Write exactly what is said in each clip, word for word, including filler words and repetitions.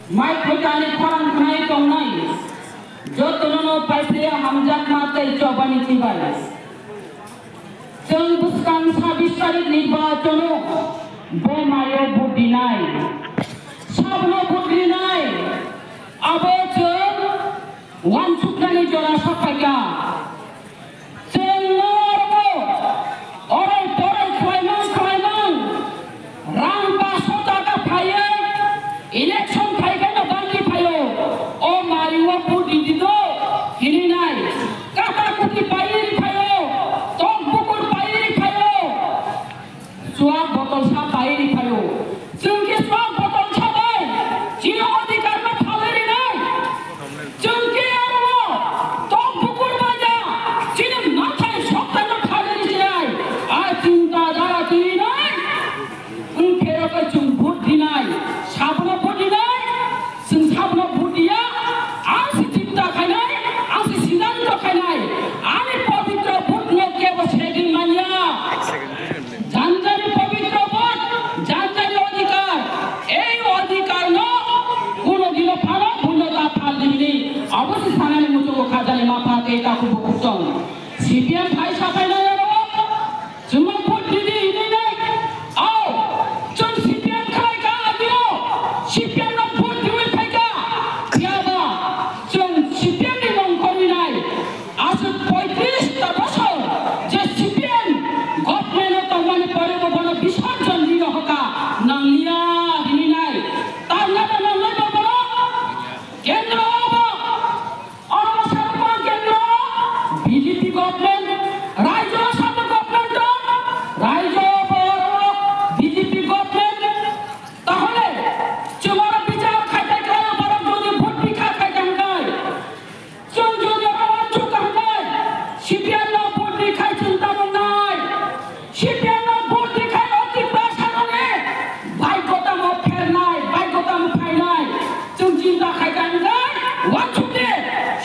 Mai khotani khorang khnai tongnai jotono no paisaya hamjakma tei chobani chibai. Chwng bwskang sabis tarik nirbachono bo maio vote rinai. Sabno vote rinai. Abo chwng wansuknani jora sokphaikha. Chwng norbo orai torai khlaimang khlaimang rang paso taka phaiwi election phaikheno bangwi phaio. O mario vote ridi do hininai. Kata kuti paiwi phaio. Tok bukur paiwi phaio. Chuak botol sa pai ri phaio. Chwng khe chuak botol sa bai chini odhikar no phalwi rinai. Chwng khe aro tok bukur bai ja chini mathai sokta no phalwi rinai. A chinta dhara twi nai. Wng khe ro khe chwng vote rinai. Sabono vote rinai. Chwng sabono vote ya, ang se chinta khainai, ang se siddhanto khainai, ani pabitro vote no kebo segwi manya. Janjani pabitro vote, janjani odhikar, ei odhikar no kuno dino phano buino ta phal dibini, abo se sanani muchungo khajani mapha tei takhuk bukhuk tong. C P M phai sapai nai aro. Chwngno vote ridi hinwi nai. Ao, chwng C P M khlai kha agio. C P M no vote riwi phai kha. Phiya ba, chwng C P M ni nongkhorwi nai. Aswk poitris ta bosor je C P M government o tongmani pore bo bono bisorjon riyo hoka nangliya hinwi nai. Tangna ba nanglai ba bono kendro o bo Oro sarkar kendro B J P government, raijo sabo government dong, raijo boro B J P government. Tahole chwng oro bichar khaite khlai borok jodi vote bikha khaite hwnkhai, chwng jodi oro uansuk kha hwnkhai, C P M no vote bikha chwng tabuk nai. C P M no vote rikha o Tiprasa rokni baigo tamo phernai, baigo tamo phainai. Chwng chinta khai kha hwnkhe, uansuk di,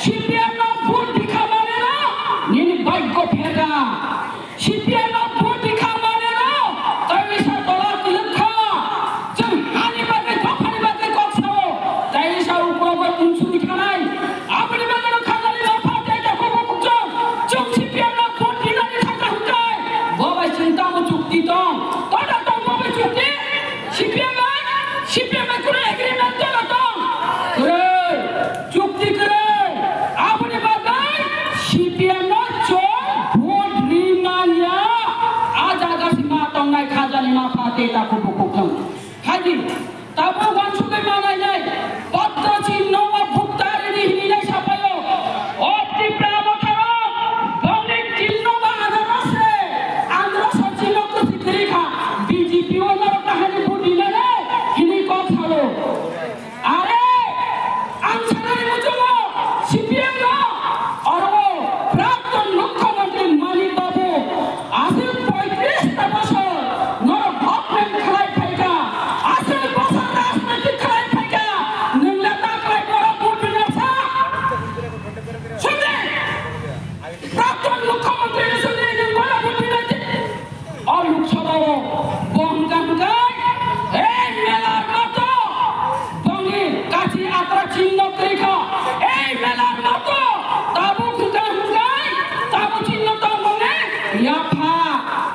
C P M no vote rikha manwi no nini baigo pherra. C P M no vote rikha manwi no tei wisa tola kwlwk kha. Chwng hani bagwi, dophani bagwi kok sao, tei wisa ukrogo unsuri thanai. Aboni bagwi no khajani ma pha tei takhuk bukhuk chwng, chwng C P M no vote rinani thangkha hwnkhe, bo bai chwng tamo chukti tong? Koda tong bo bai chukti? C P M bai, C P M bai kwrwi agreement koda tong? Kwrwi, chukti kwrwi. Aboni bagwi C P M no chwng vote ri manya. A jaga sima tongnai khajani ma pha tei takhuk bukhuk chwng. Haidi, tabuk uansugwi manainai, poddo chinno o bukta rini hininai sapaio. O Tipra motharo, bongni chinno ba anarose, anarose chinno kwchwi kwrwi kha, B J P o norok kahani vote rinai hinwi kok salo. Are, ang sanani muchungo, C P M no, oro Prakton Mukhyamantri Manik Babu, aswk poitris ta bosor norok government khlai phaikha, aswk bosor rajniti khlai phaikha, nwng le ta khlai borok vote rwna sa? Sundri, Prakton Mukhyamantri ni sundri nwng borok vote rwna di. O Lok Sabha o bo hwnkha hwnkhe, ei melar mato, bongni kachi atra chinno kwrwi kha, ei melar mato, tabuk hwnkha hwnkhe, tabuk chinno tong bongni yapha,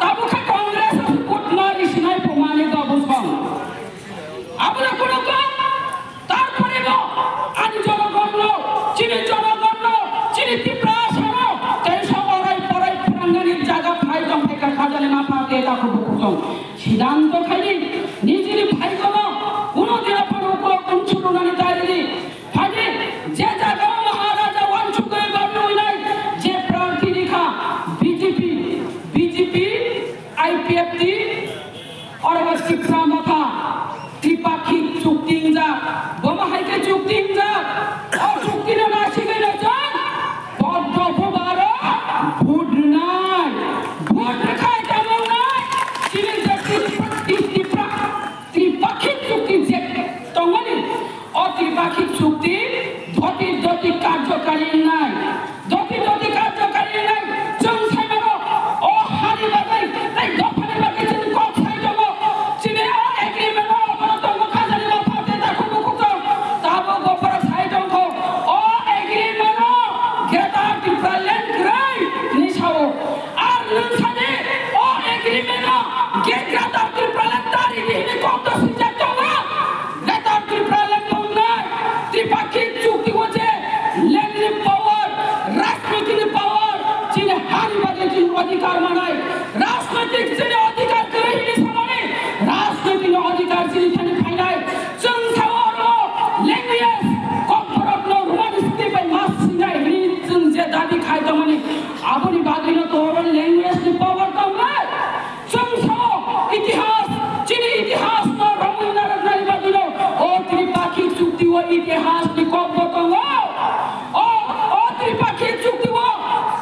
tabuk khe Congress o vote no risinai bo Manik Babu song. Abono kuno kok Tarpore bo ani jonogonno, chini jonogonno, chini Tiprasano teisa orai porai phwrangnani jaga phai tong phaikha khajani mapha tei takhuk bukhuk tong. Siddhanto khaidi, nijini phaikono kuno dino phano ukulok tumsuk rwnani tairini. Phaidi, je jagao Maharaja wansugwi gorwi winai, je prarthi rikha B J P, B J P, I P F T, Oro bo Tipra Motha, tripakhik chukti wngjak. Bomo hai khe chukti wngjak. O chukti no nasigwi rwchap, poddo bubar o vote rwnai. Vote rwkhai tamo wngnai? Chini je Tipra, Tipra, tripakhik chukti je tongmani, o tripakhik chukti doti doti karjokari wngnai. Doti doti karjokari wngnai chwng sai mano. O hani bagwi tei dophani bagwi chwng kok sai tongo. Chini o agreement o obono tongo khajani mapha tei takhuk bukhuk tong. Itihas ni kok bo tongo. O, o Tripakhik chukti o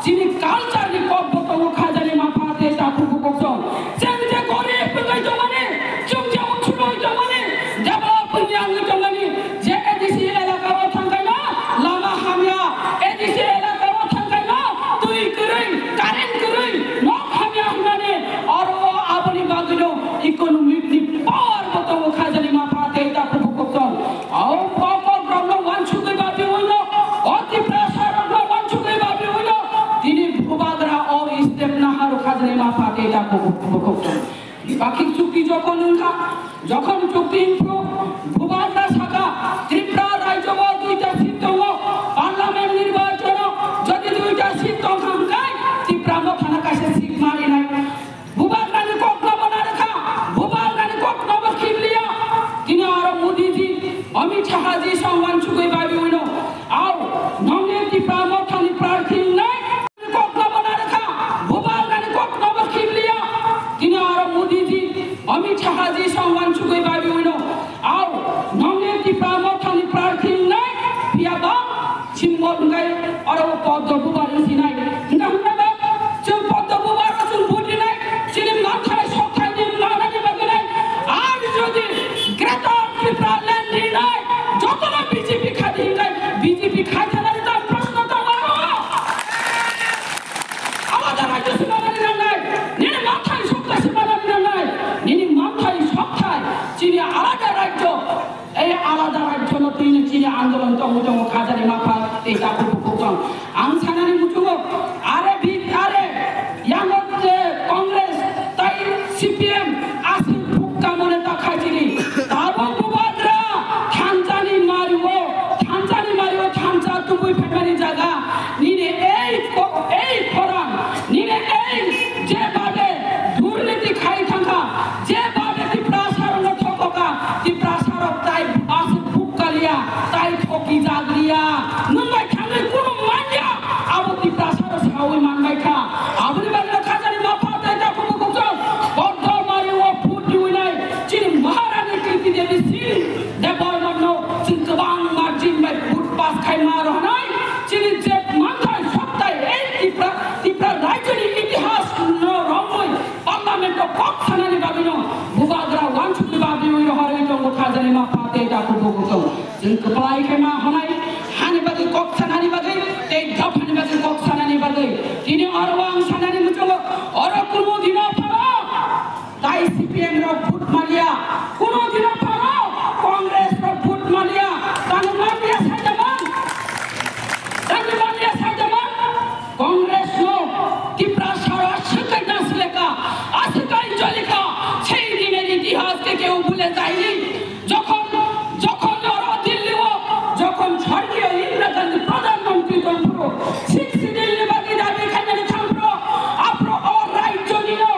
chini culture ni kok bo tongo, khajani mapha tei takhuk bukhuk song. Chwng je gorib wngwi tongmani, chwng je uchulo wngwi tongmani, develop wngya wngwi tongmani, je A D C elaka o thangkaino lama hamya, A D C elaka o thangkaino twi kwrwi, current kwrwi, nok hamya hwnmani, oro o aboni bagwino economic ni power bo tongo, khajani mapha tei takhuk bukhuk song. O pokok rokno wansugwi babi uino, o Tiprasa rokno wansugwi babi uino, tini bubagra o step naharu khajani mapha tei takhuk bukhuk song. Tripakhik chukti jokhon wngkha, jokhon chukti wngphru bubagra sakha, Tripura rajyo o duita seat tongo, parliament nirbachono jodi duita seat tongkha hwnkhe Tripura mothano kaisa seat marinai. Bubagrani kokno bo narwkha, bubagrani kokno bo khibliya. Tini aro Modi ji, Amit Shah ji song wansugwi babi uino. Au, nongni Tipra mothani prarthi wngnai. Kokno bo narwkha, bubagrani kokno bo khibliya. Tini aro Modi ji, Amit Shah ji song wansugwi babi uino. Au, nongni Tipra mothani prarthi wngnai. Phiya ba, Symbol hwnkhe oro o Poddo Bubar wng sinai. Hwnkhe hwnkhe ba chwng Poddo Bubar o chwng vote rinai, chini manthai sokthai ni manani bagwi nai. Ar jodi Greater Tipraland rinai, jotono B J P khai di hwnkhe B J P khai thanani ta proshno tongo aro. Alada rajyo se manani nangnai, nini manthai sokthai se manani nangnai, nini manthai sokthai chini alada rajyo. Ei alada rajyono tini chini andolon tongwi tongo, khajani mapha tei takhuk bukhuk tong. Ang sanani muchungo, are bi-, are yango je Congress tai C P M aswk bukka mone ta khai chini. Tabuk bubagra thanchani mario, thanchani mario thancha tubui phaimani jaga. Nini ei ko-, ei khorang, nini ei je babe durniti khai thangkha, je babe Tiprasa rokno thokoka, Tiprasa rok tai aswk bukka liya, tai thoki jagriya. Nwng bai thangwi kunu manya, abo Tiprasa rok sawi manbaikha. Aboni bagwi khajani mapha tai takhuk bukhuk song, Poddo mario vote riwinai, chini Maharani Kirti Devi Singh Debbarmano chwng kwbang margin bai vote pass khai ma rwnai, chini je manthai sokthai ei Tipra, Tipra rajyoni itihas no romwi parliament o kok sanani bagwino bubagra wansukni bagwi rohorwi tongo, khajani mapha tei takhuk bukhuk song. Chwng kwplai khai ma hwnai, hani bagwi kok sanani bagwi tei dophani bagwi kok sanani bagwi. Tini oro ang sanani muchungo, oro kunu dino phano tai C P M rok vote maliya, kuno dino phano Congress rok vote maliya, tamo maliya saidaman, tamo maliya saidaman, Congress no Tiprasa rok aswk kai nasileka, aswk kai jolika, sei dinor itihas ke keu bhule jayeni. Jokhon, jokhon oro Dilli o, jokhon sorgiyo Indira Gandhi pradhan mantri tongphuru, sixth schedule ni bagwi dabi khainani thangphuru, aphuru o rajyo nino,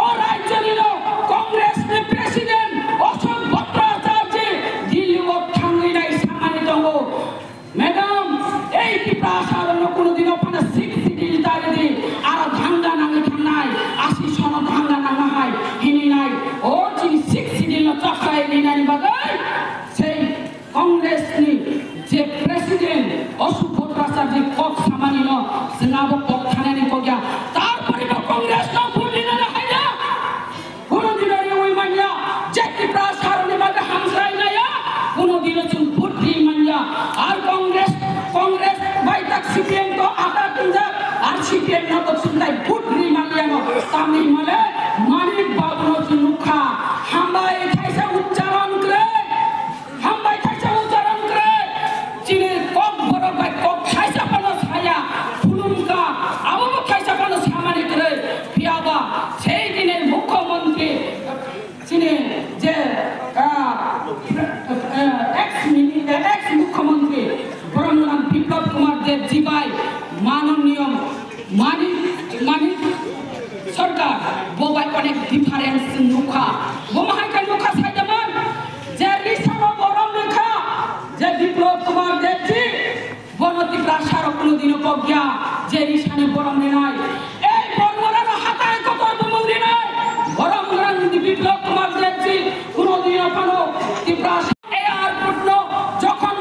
o rajyo nino Congress ni president Ashok Bhattacharya ji Dilli o thangwi nai samani tongo. Madam, ei Tiprasa rokno kunu dino phano sixth schedule tari di, aro danga nangwi thangnai, asi sono danga nangma hai, hini nai, o chini sixth schedule no chakrai ninani bagwi, sei Congress ni je president Ashok Bhattacharya ji kok samani no, chwng abo kok thanani kok ya, tarpore bo Congress no vote rinani hai ya. Kuno dino riwi manya, je Tiprasa rokni bagwi hamsrai naya, kuno dino chwng vote ri manya. Ar Congress, Congress bai tak C P M to ata tungjak, ar C P M no to chwng tai vote ri manya no. Tamni hwnmale Manik Babu no chwng nukha, hambai thaisa uchcharon kwrwi. Hambai thaisa ucharon kwrwi, chini kok borok bai kok thaisa phano saya, phunumkha, abo bo thaisa phano samani kwrwi, phiya ba sei dini mukhyamantri, chini je, ah, eh, ex mini-, eh, ex mukhyamantri Brahmanath Biplab Kumar Deb ji bai manoniyo Manik, Manik Sarkar, bo bai onek difference nukha. Bo mahai khe nukha saidaman, je risano borom nukha, je Biplab Kumar Deb ji, bono Tiprasa rok kuno dino pogya, je risani borom rinai. Ei bormorano hatai kotor bumung rinai, borom rinai Biplab Kumar Deb ji, kuno dino phano Tiprasa. Ei airport no jokhon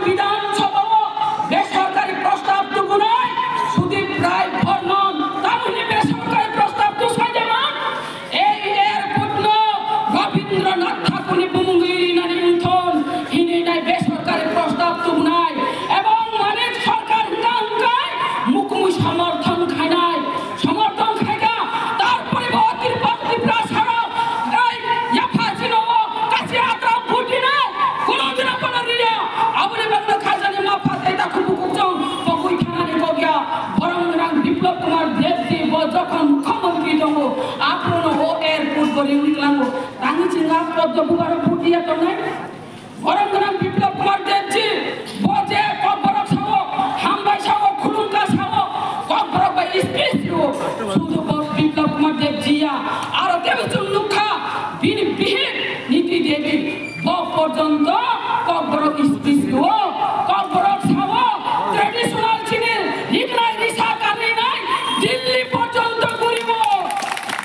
Aboni bagwi khajani ma phatai takhuk bukhuk chwng pogwi thanani kok ya. Borom gwnang Biplab Kumar Deb ji bo jokhon mukhyamantri tongo, aphuru no o airport bo ringwi tlango. Tangwi chwng a Poddo Bubarok vote ya tongnai. Borom gwnang Biplab Kumar Deb ji bo je Kokborok sao, hambai sao, khulumkha sao, Kokborok bai speech rwo. Sudu bo Biplab Kumar Deb ji ya. Aro tebo chwng nukha bini bihik Niti Devi. Bo porjonto Kokborok speech rwo, Kokborok sao, traditional chini riknai risa karwi nai Delhi porjonto guribo,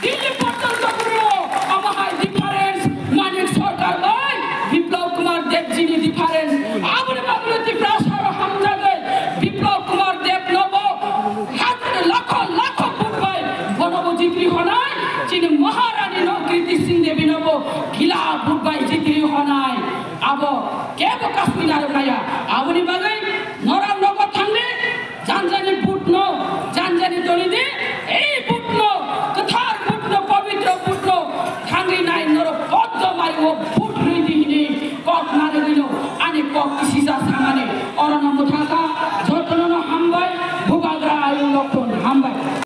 Delhi porjonto guribo. Abo hai difference Manik Sarkar bai Biplab Kumar Deb jini difference. Aboni bagwi Tiprasa rok hamjagwi Biplab Kumar Deb no bo hajar lakho lakho vote bai bono bo jitri honai, chini Maharani no Kriti Singh Devi no bo gila vote bai jitri honai. Abo kebo kasui narwk naya. Aboni bagwi norok nogo thangdi, janjani vote no, janjani tolidi, ei vote no, kwthar vote no, pabitro vote no, thangwi nai norok Poddo mari o vote rwidi hini kok narwgwi no, ani kok